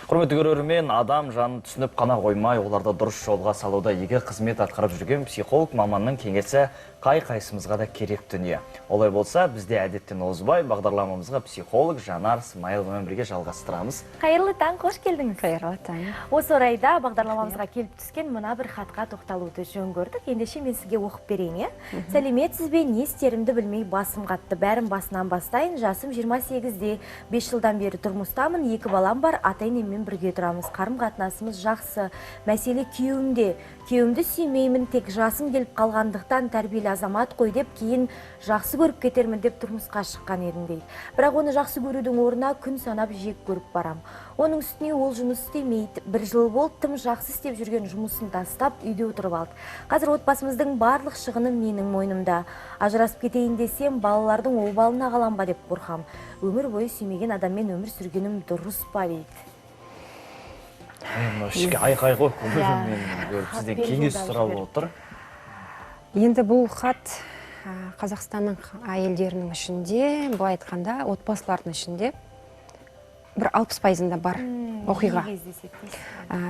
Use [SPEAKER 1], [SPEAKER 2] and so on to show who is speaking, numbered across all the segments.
[SPEAKER 1] Құрметті көрермен, адам жанын түсініп қана қоймай, оларды дұрыс жолға салуда игі қызмет атқарып жүрген психолог маманның кеңесі қай-қайсымызға да керек дүние. Олай болса, бізде әдеттен озбай бағдарламамызға психолог Жанар Смайыловамен бірге жалғастырамыз.
[SPEAKER 2] Қайырлы таң, қош келдіңіз.
[SPEAKER 3] Қайырлы таң.
[SPEAKER 2] Осы орайда бағдарламамызға келіп түскен мына бір хатқа тоқталуды жөн көрдік. Ендеше мен сізге оқып берейін, иә? Сәлеметсіз бе, не істерімді білмей басым қатты. Бәрін басынан бастайын. Жасым 28-де, 5 жылдан бері тұрмыстамын, 2 балам бар, ата-енеммен бірге тұрамыз. Қарым-қатынасымыз жақсы. Мәселе күйеуімде. Күйеуімді сүймеймін, тек жасым келіп қалғандықтан тәрбиелі азамат қой деп, кейін жақсы көріп кетермін деп тұрмысқа шыққан едім дейді. Бірақ оны жақсы көрудің орнына күн санап жек көріп барам. Оның үстіне ол жұмыс істемейді. Бір жыл болды, тым жақсы істеп жүрген жұмысын тастап, үйде отырып алды. Қазір отбасымыздың барлық шығыны менің мойнымда. Ажырасып кетейін десем, балалардың обалына қалам ба деп қорқам. Өмір бойы сүймеген адаммен өмір сүргенім дұрыс па дейді.
[SPEAKER 1] Мен ішке айқай қойып, мен сізден кеңес сұрап отыр.
[SPEAKER 3] Енді бұл хат Қазақстанның әйелдерінің ішінде, былай айтқанда, отбасылардың ішінде бір 60%-ында бар оқиға.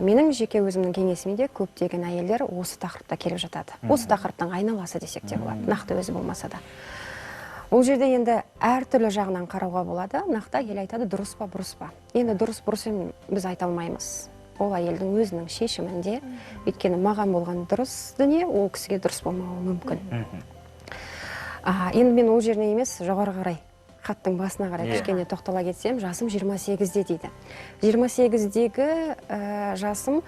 [SPEAKER 3] Менің жеке өзімнің кеңесіме де көптеген әйелдер осы тақырыпта келіп жатады. Осы тақырыптың айналасы десек те болады, нақты өзі болмаса да. Ол жерде енді әртүрлі жағынан қарауға болады. Нақты әйел айтады, дұрыс па, бұрыс па. Енді дұрыс бұрыс біз айта алмаймыз. Ол әйелдің өзінің шешімінде, өйткені маған болған дұрыс дүние, ол кісіге дұрыс болмауы мүмкін. Енді мен ол жеріне емес, жоғары қарай, хаттың басына қарай кішкене тоқтала кетсем, жасым 28-де дейді. 28-дегі жасым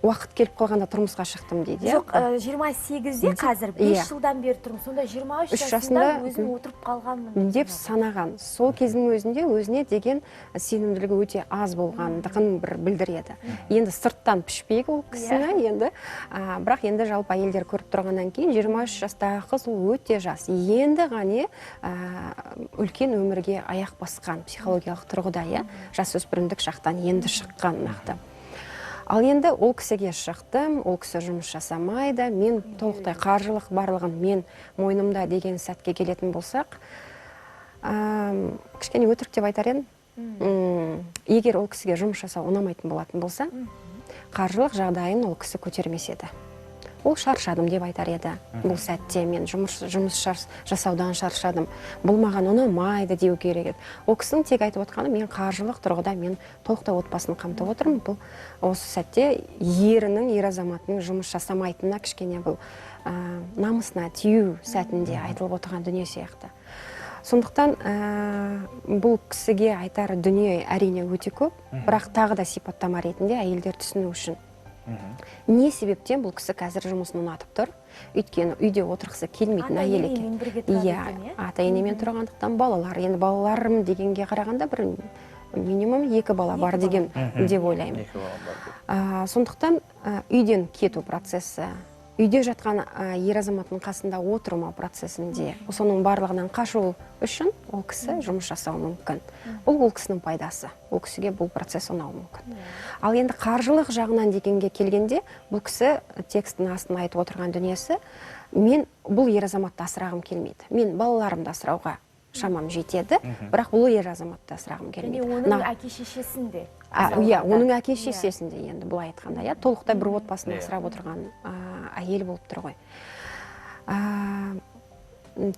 [SPEAKER 3] уақыт келіп қалғанда тұрмысқа шықтым дейді.
[SPEAKER 2] Жоқ, 28-де қазір 5 жылдан бері тұрмын. Сонда 23 жасында өзім отырып қалғанмын
[SPEAKER 3] деп санаған. Сол кездің өзінде өзіне деген сенімділігі өте аз болғандығын бір білдіреді. Енді сырттан пішпейік ол кісіні, енді, бірақ енді жалпы әйелдер көріп тұрғаннан кейін 23 жастағы қыз ол өте жас. Енді ғана үлкен өмірге аяқ басқан психологиялық тұрғыда, жасөспірімдік шақтан енді шыққан нақты. Ал енді ол кісіге шықтым, ол кісі жұмыс жасамайды, мен толықтай қаржылық барлығын мен мойнымда деген сәтке келетін болсақ, кішкене өтірік деп айтар едім. Егер ол кісіге жұмыс жасау ұнамайтын болатын болса, қаржылық жағдайын ол кісі көтермес еді. Ол шаршадым деп айтар еді. Бұл сәтте мен жұмыс жасаудан шаршадым. Бұл маған ұнамайды деу керек еді. Ол кісінің тек айтып отқаны, мен қаржылық тұрғыда мен толықтай отбасын қамтып отырмын. Бұл осы сәтте ерінің, ер азаматының жұмыс жасамайтынына кішкене бұл намысына тию сәтінде айтылып отырған дүние сияқты. Сондықтан бұл кісіге айтар дүние әрине өте көп, бірақ тағы да сипаттама ретінде әйелдер түсіну үшін. Не себептен бұл кісі қазір жұмысын ұнатып тұр? Өйткені үйде отырғысы келмейтін әйел екен. Иә, ата-енемен тұрғандықтан балалар. Енді балаларым дегенге қарағанда бір минимум 2 бала бар деген деп ойлаймын. Сондықтан үйден кету процесі, үйде жатқан ер азаматтың қасында отырмау процесінде, соның барлығынан қашу үшін ол кісі жұмыс жасауы мүмкін. Бұл ол кісінің пайдасы, ол кісіге бұл процесс ұнауы мүмкін. Ал енді қаржылық жағынан дегенге келгенде, бұл кісі текстің астына айтып отырған дүниесі, мен бұл ер азаматты асырағым келмейді, мен балаларымды асырауға шамам жетеді, бірақ бұл ер азаматты асырағым келмейді.
[SPEAKER 2] Және оның әке-шешесінде.
[SPEAKER 3] Иә, оның әке-шешесінде енді былай айтқанда, иә, толықтай бір отбасын асырап отырған әйел болып тұр ғой.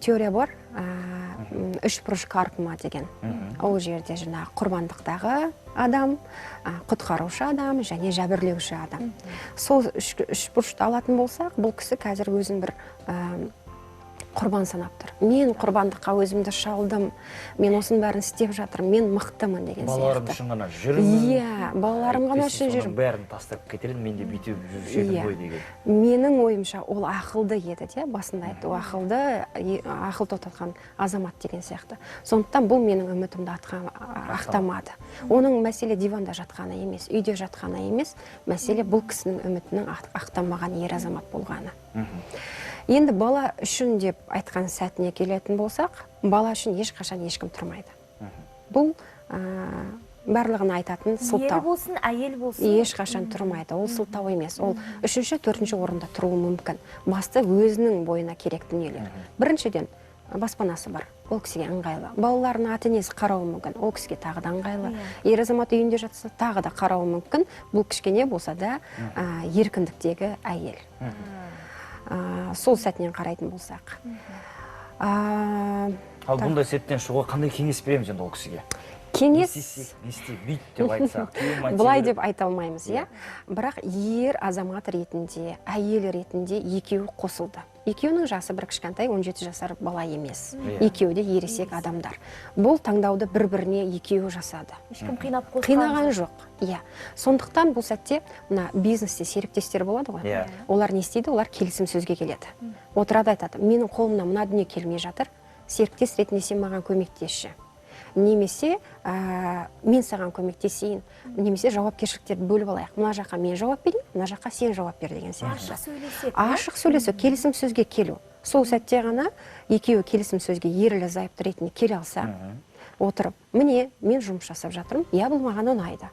[SPEAKER 3] Теория бар, үш бұрыш карпма деген. Ол жерде жаңағы құрбандықтағы адам, құтқарушы адам және жәбірлеуші адам. Сол үш бұрышты алатын болсақ, бұл кісі қазір өзін бір құрбан санап тұр. Мен құрбандыққа өзімді шалдым, мен осының бәрін істеп жатырмын, мен мықтымын деген сияқты.
[SPEAKER 1] Балаларым үшін ғана жүрмін.
[SPEAKER 3] Иә, балаларым ғана үшін жүрмін.
[SPEAKER 1] Бәрін тастап кетер, мен де бүйтіп жүруші едім ғой деген.
[SPEAKER 3] Менің ойымша ол ақылды еді де, басында айтты, ол ақылды, ақыл тоқтатқан азамат деген сияқты. Сондықтан бұл менің үмітімді ақтамады. Оның мәселе диванда жатқаны емес, үйде жатқаны емес, мәселе бұл кісінің үмітінің ақтамаған ер азамат болғаны. Енді бала үшін деп айтқан сәтіне келетін болсақ, бала үшін ешқашан ешкім тұрмайды. Бұл барлығын айтатын сылтау.
[SPEAKER 2] Ер болсын, әйел болсын.
[SPEAKER 3] Ешқашан тұрмайды. Ол сылтау емес. Ол үшінші, төртінші орында тұруы мүмкін. Басты өзінің бойына керек дүниелер. Біріншіден, баспанасы бар, ол кісіге ыңғайлы. Балаларына ата-енесі қарауы мүмкін, ол кісіге тағы да ыңғайлы. Ер азамат үйінде жатса, тағы да қарауы мүмкін. Бұл кішкене болса да еркіндіктегі әйел. Сол сәтінен қарайтын болсақ.
[SPEAKER 1] Ал бұндай сәттен шығуға қандай кеңес береміз енді ол кісіге?
[SPEAKER 3] Кеңес
[SPEAKER 1] не істе, бүйт деп айтсақ,
[SPEAKER 3] былай деп айта алмаймыз, иә. Бірақ ер азамат ретінде, әйел ретінде екеуі қосылды. Екеуінің жасы бір кішкентай 17 жасар бала емес. Екеуі де ересек адамдар. Бұл таңдауды бір-біріне екеуі жасады.
[SPEAKER 2] Ешкім қинап қосқан
[SPEAKER 3] қинаған жоқ. Иә. Сондықтан бұл сәтте мына бизнесте серіктестер болады ғой. Олар не істейді? Олар келісім сөзге келеді. Отырады, айтады: "Менің қолымнан мына дүние келмей жатыр. Серіктес ретінде сен маған көмектесші. Немесе мен саған көмектесейін, немесе жауапкершіліктерді бөліп алайық. Мына жаққа мен жауап берейін, мына жаққа сен жауап бер" деген сияқты.
[SPEAKER 2] Ашық сөйлеседі.
[SPEAKER 3] Ашық сөйлесу, келісім сөзге келу. Сол сәтте ғана екеуі келісім сөзге ерлі зайыпты ретінде келе алса, отырып, міне, мен жұмыс жасап жатырмын, иә, бұл маған ұнайды.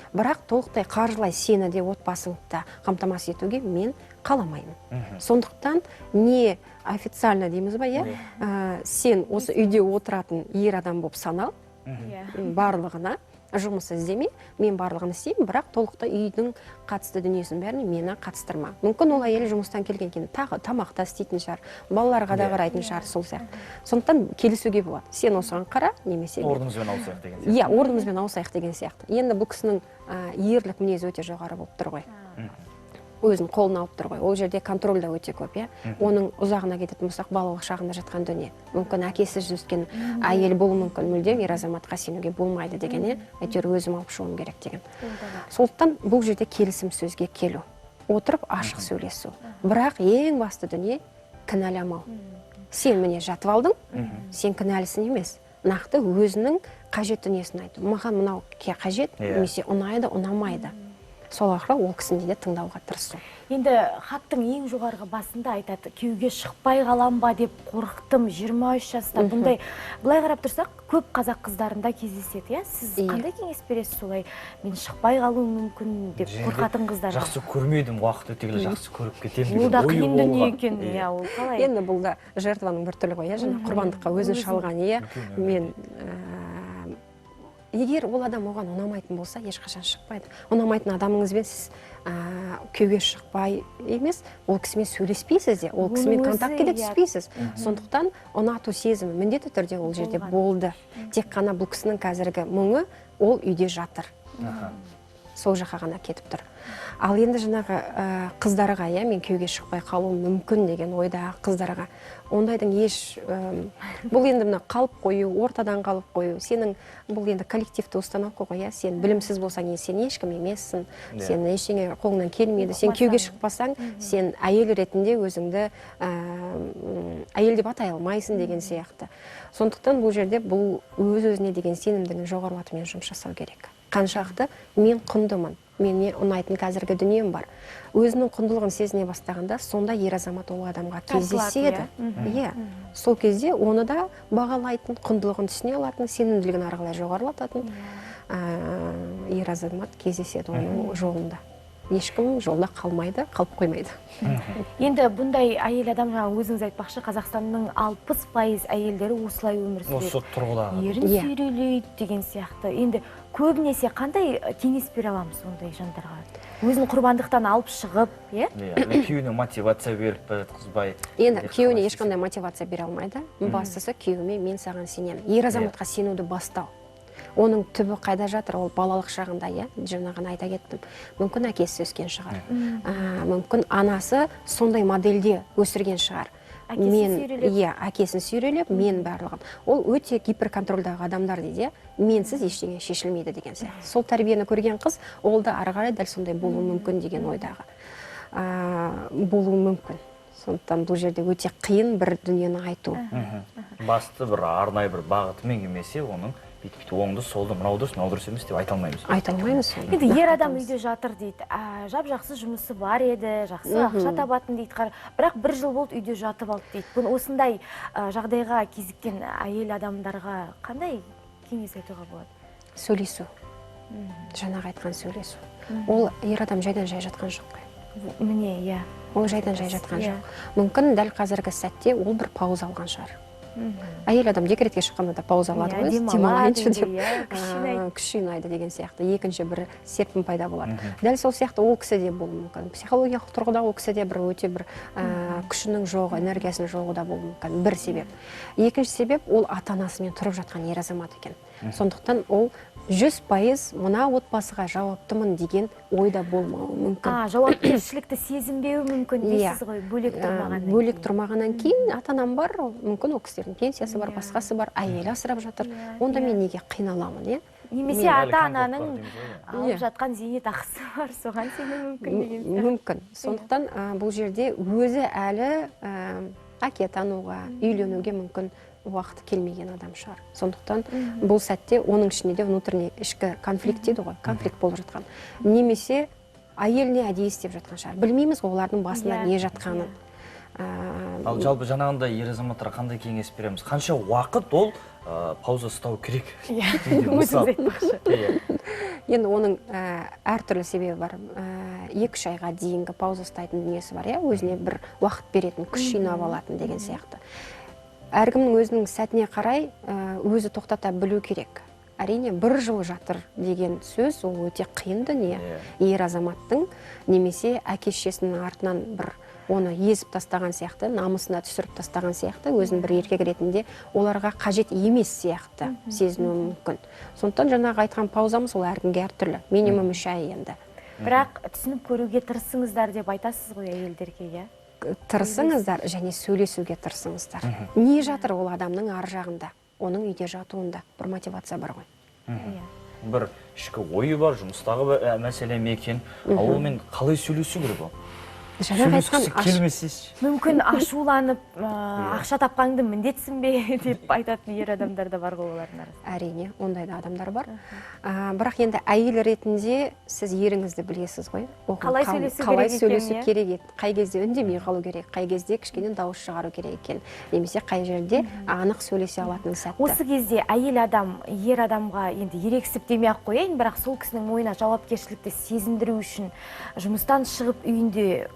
[SPEAKER 3] Бірақ толықтай қаржылай сені де, отбасыңды да қамтамасыз етуге мен қаламаймын. Сондықтан не официально дейміз ба, иә? Сен осы үйде отыратын ер адам болып санал, барлығына жұмыс іздеме, мен барлығын істеймін, бірақ толықтай үйдің қатысты дүниесінің бәріне мені қатыстырма. Мүмкін ол әйел жұмыстан келген кейін тағы тамақ та істейтін шығар, балаларға да қарайтын шығар, сол сияқты. Сондықтан келісуге болады. Сен осыған қара, немесе
[SPEAKER 1] орнымызбен ауысайық деген сияқты.
[SPEAKER 3] Иә, орнымызбен ауысайық деген сияқты. Енді бұл кісінің ерлік мінезі өте жоғары болып тұр ғой. Өзін қолына алып тұр ғой. Ол жерде контроль да өте көп, иә. Оның ұзағына кететін болсақ, балалық шағында жатқан дүние. Мүмкін әкесіз өскен әйел болуы мүмкін, мүлдем ер азаматқа сенуге болмайды деген, иә. Әйтеуір өзім алып шығуым керек деген. Сондықтан бұл жерде келісім сөзге келу, отырып ашық сөйлесу. Бірақ ең басты дүние кінәламау. Сен міне жатып алдың, сен кінәлісің емес. Нақты өзінің қажет дүниесін айту. Маған мынау қажет, немесе ұнайды, ұнамайды. Сол арқылы ол кісіні де тыңдауға тырысу.
[SPEAKER 2] Енді хаттың ең жоғарғы басында айтады, күйеуге шықпай қалам ба деп қорықтым, 23 жаста. Бұндай былай қарап тұрсақ, көп қазақ қыздарында кездеседі, иә? Сіз қандай кеңес бересіз солай, мен шықпай қалуым мүмкін деп қорқатын қыздарға?
[SPEAKER 1] Жақсы көрмедім, уақыт өте келе жақсы көріп кетемін
[SPEAKER 2] деген
[SPEAKER 1] ойы болған.
[SPEAKER 2] Бұл да қиын дүние екен, иә, ол қалай?
[SPEAKER 3] Енді бұл да жертваның бір түрі ғой, иә, жаңа құрбандыққа өзін шалған, иә. Мен егер ол адам оған ұнамайтын болса, ешқашан шықпайды. Ұнамайтын адамыңызбен сіз күйеуге шықпай емес, ол кісімен сөйлеспейсіз де, ол кісімен контактке де түспейсіз. Сондықтан ұнату сезімі міндетті түрде ол жерде болды. Тек қана бұл кісінің қазіргі мұңы, ол үйде жатыр. Сол жаққа ғана кетіп тұр. Ал енді жаңағы қыздарға, иә, мен күйеуге шықпай қалуым мүмкін деген ойдағы қыздарға, ондайдың еш, бұл енді мына қалып қою, ортадан қалып қою, сенің бұл енді коллективті установка ғой, иә, сен білімсіз болсаң, сен ешкім емессің, сен ештеңе қолыңнан келмейді, сен күйеуге шықпасаң, сен әйел ретінде өзіңді әйел деп атай алмайсың деген сияқты. Сондықтан бұл жерде бұл өз-өзіне деген сенімдігін жоғарылатумен жұмыс жасау керек. Қаншақты мен құндымын, мене ұнайтын қазіргі дүнием бар. Өзінің құндылығын сезіне бастағанда, сонда ер азамат ол адамға кездеседі. Иә. Сол кезде оны да бағалайтын, құндылығын түсіне алатын, сенімділігін ары қарай жоғарылататын ер азамат кездеседі оның жолында. Ешкім жолда қалмайды, қалып қоймайды.
[SPEAKER 2] Енді бұндай әйел адам, жаңа өзіңіз айтпақшы, Қазақстанның 60% әйелдері осылай өмір сүреді.
[SPEAKER 1] Осы тұрғыда.
[SPEAKER 2] Ерін сүйрелейді деген сияқты. Енді көбінесе қандай кеңес бере аламыз ондай жандарға? Өзін құрбандықтан алып шығып, иә?
[SPEAKER 1] Күйеуіне мотивация беріп жатқызбай.
[SPEAKER 3] Енді күйеуіне ешқандай мотивация бере алмайды. Бастысы күйеуіме мен саған сенемін. Ер азаматқа сенуді бастау. Оның түбі қайда жатыр, ол балалық шағында, иә, жаңағыны айта кеттім. Мүмкін әкесі өскен шығар, мүмкін анасы сондай модельде өсірген шығар. Иә, әкесін сүйрелеп, мен барлығын. Ол өте гиперконтрольдағы адамдар дейді, менсіз ештеңе шешілмейді деген сияқты. Сол тәрбиені көрген қыз, ол да ары қарай дәл сондай болуы мүмкін деген ойдағы болуы мүмкін. Сондықтан бұл жерде өте қиын бір дүниені айту.
[SPEAKER 1] Басты бір арнайы бір бағытымен келмесе, оның бүйтіп оңды, солды, мынау дұрыс, мынау дұрыс емес деп айта алмаймыз.
[SPEAKER 3] Айта алмаймыз.
[SPEAKER 2] Енді ер адам үйде жатыр дейді, жап-жақсы жұмысы бар еді, жақсы ақша табатын дейді, бірақ бір жыл болды үйде жатып алды дейді. Бұны осындай жағдайға кезіккен әйел адамдарға қандай кеңес айтуға болады?
[SPEAKER 3] Сөйлесу. Жаңағы айтқан сөйлесу. Ол ер адам жайдан жай жатқан жоқ қой.
[SPEAKER 2] Міне, иә.
[SPEAKER 3] Ол жайдан жай жатқан жоқ. Мүмкін дәл қазіргі сәтте ол бір пауза алған шығар. Әйел адам декретке шыққанда да пауза алады ғой, демалайыншы деп, күш жинайды деген сияқты. Екінші бір серпін пайда болады. Дәл сол сияқты ол кісі де болуы мүмкін. Психологиялық тұрғыда ол кісі де бір өте бір күшінің жоғы, энергиясының жоғы да болуы мүмкін. Бір себеп. Екінші себеп, ол ата-анасымен тұрып жатқан ер азамат екен. Сондықтан ол 100% мына отбасыға жауаптымын деген ойда болмауы мүмкін.
[SPEAKER 2] Жауапкершілікті сезінбеуі мүмкін дейсіз ғой, бөлек тұрмағаннан кейін.
[SPEAKER 3] Бөлек тұрмағаннан кейін ата-анам бар, мүмкін ол кісілердің пенсиясы бар, басқасы бар, әйелі асырап жатыр. Онда мен неге қиналамын, е?
[SPEAKER 2] Немесе ата-ананың алып жатқан зейнетақысы бар, соған сену мүмкін деген сияқты.
[SPEAKER 3] Мүмкін. Сондықтан бұл жерде өзі әлі әке тануға, үйленуге мүмкін уақыты келмеген адам шығар. Сондықтан бұл сәтте оның ішінде де внутренний ішкі конфликт дейді ғой, конфликт болып жатқан. Немесе әйеліне әдейі істеп жатқан шығар. Білмейміз ғой олардың басында не жатқанын.
[SPEAKER 1] Ал жалпы жаңағындай ер азаматтарға қандай кеңес береміз? Қанша уақыт ол пауза ұстау керек?
[SPEAKER 2] Өзіңіз айтпақшы.
[SPEAKER 3] Енді оның әртүрлі себебі бар. 2-3 айға дейінгі пауза ұстайтын дүниесі бар, өзіне бір уақыт беретін, күш жинап алатын деген сияқты. Әркімнің өзінің сәтіне қарай өзі тоқтата білу керек. Әрине, бір жыл жатыр деген сөз ол өте қиын дүние. Ер азаматтың немесе әке шешесінің артынан бір оны езіп тастаған сияқты, намысына түсіріп тастаған сияқты, өзін бір еркек ретінде оларға қажет емес сияқты сезінуі мүмкін. Сондықтан жаңағы айтқан паузамыз ол әркімге әртүрлі. Минимум 3 ай енді.
[SPEAKER 2] Бірақ түсініп көруге тырысыңыздар деп айтасыз ғой әйелдерге, иә?
[SPEAKER 3] Тырысыңыздар және сөйлесуге тырысыңыздар. Не жатыр ол адамның ар жағында, оның үйде жатуында бір мотивация бар ғой.
[SPEAKER 1] Бір ішкі ойы бар, жұмыстағы мәселе ме екен, ал онымен қалай сөйлесу керек ол?
[SPEAKER 3] Сөйлескісі
[SPEAKER 1] келмесе.
[SPEAKER 2] Мүмкін ашуланып, ақша тапқаныңды міндетсің бе деп айтатын ер адамдар да бар ғой олардың арасында.
[SPEAKER 3] Әрине, ондай да адамдар бар. Бірақ енді әйел ретінде сіз еріңізді білесіз ғой.
[SPEAKER 2] Қалай сөйлесу
[SPEAKER 3] керек екен, қай кезде үндемей қалу керек, қай кезде кішкене дауыс шығару керек екен, немесе қай жерде анық сөйлесе алатын сәтті.
[SPEAKER 2] Осы кезде әйел адам ер адамға енді ерексіп демей-ақ қояйын, бірақ сол кісінің мойнына жауапкершілікті сезіндіру үшін жұмыстан шығып үйінде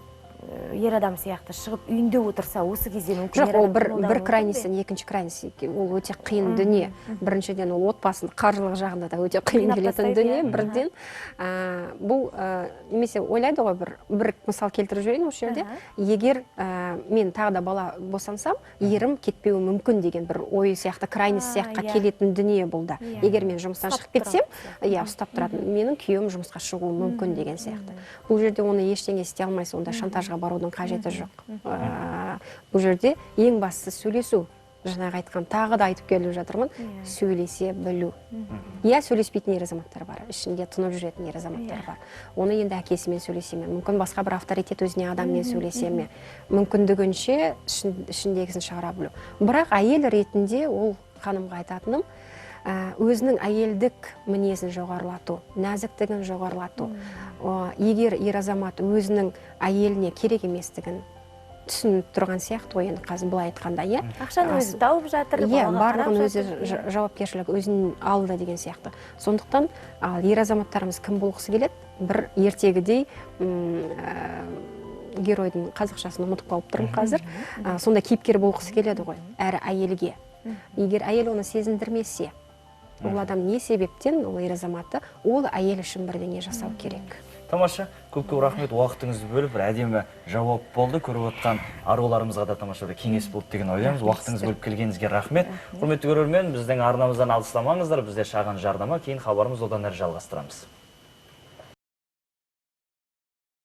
[SPEAKER 2] ер адам сияқты шығып үйінде отырса, осы кезде мүмкін.
[SPEAKER 3] Жоқ, ол бір крайностен екінші крайность, ол өте қиын дүние. Біріншіден, ол отбасын қаржылық жағында да өте қиын келетін дүние. Бірден бұл немесе ойлайды ғой, бір мысал келтіріп жіберейін осы жерде. Егер мен тағы да бала босансам, ерім кетпеуі мүмкін деген бір ой сияқты, крайность сияқты келетін дүние бұл да. Егер мен жұмыстан шығып кетсем, иә, ұстап тұратын, менің күйеуім жұмысқа шығуы мүмкін деген сияқты. Бұл жерде оны ештеңе істей алмайсыз, онда шантажға барудың қажеті жоқ. Бұл жерде ең бастысы сөйлесу. Жаңағы айтқан, тағы да айтып келіп жатырмын, сөйлесе білу. Иә, сөйлеспейтін ер азаматтар бар, ішінде тұнып жүретін ер азаматтар бар. Оны енді әкесімен сөйлесе ме, мүмкін басқа бір авторитет өзіне адаммен сөйлесе ме, мүмкіндігінше ішіндегісін шығара білу. Бірақ әйел ретінде ол ханымға айтатыным, өзінің әйелдік мінезін жоғарылату, нәзіктігін жоғарылату. Егер ер азамат өзінің әйеліне керек еместігін түсініп тұрған сияқты ғой, енді қазір былай айтқанда, иә?
[SPEAKER 2] Ақшаны өзі тауып жатыр,
[SPEAKER 3] иә, барлығын өзі жауапкершілік өзін алды деген сияқты. Сондықтан ал ер азаматтарымыз кім болғысы келеді? Бір ертегідей геройдың қазақшасын ұмытып қалып тұрмын қазір. Сондай кейіпкер болғысы келеді ғой әр әйелге. Егер әйел оны сезіндірмесе, ол адам не себептен, ол ер азаматы, ол әйел үшін бірдеңе жасау керек.
[SPEAKER 1] Тамаша, көп-көп рахмет, уақытыңызды бөліп, бір әдемі жауап болды. Көріп отқан аруларымызға да тамаша бір кеңес болды деген ойдамыз. Уақытыңызды бөліп келгеніңізге рахмет. Құрметті көрермен, біздің арнамыздан алыстамаңыздар, бізде шағын жарнама, кейін хабарымыз одан әрі жалғастырамыз.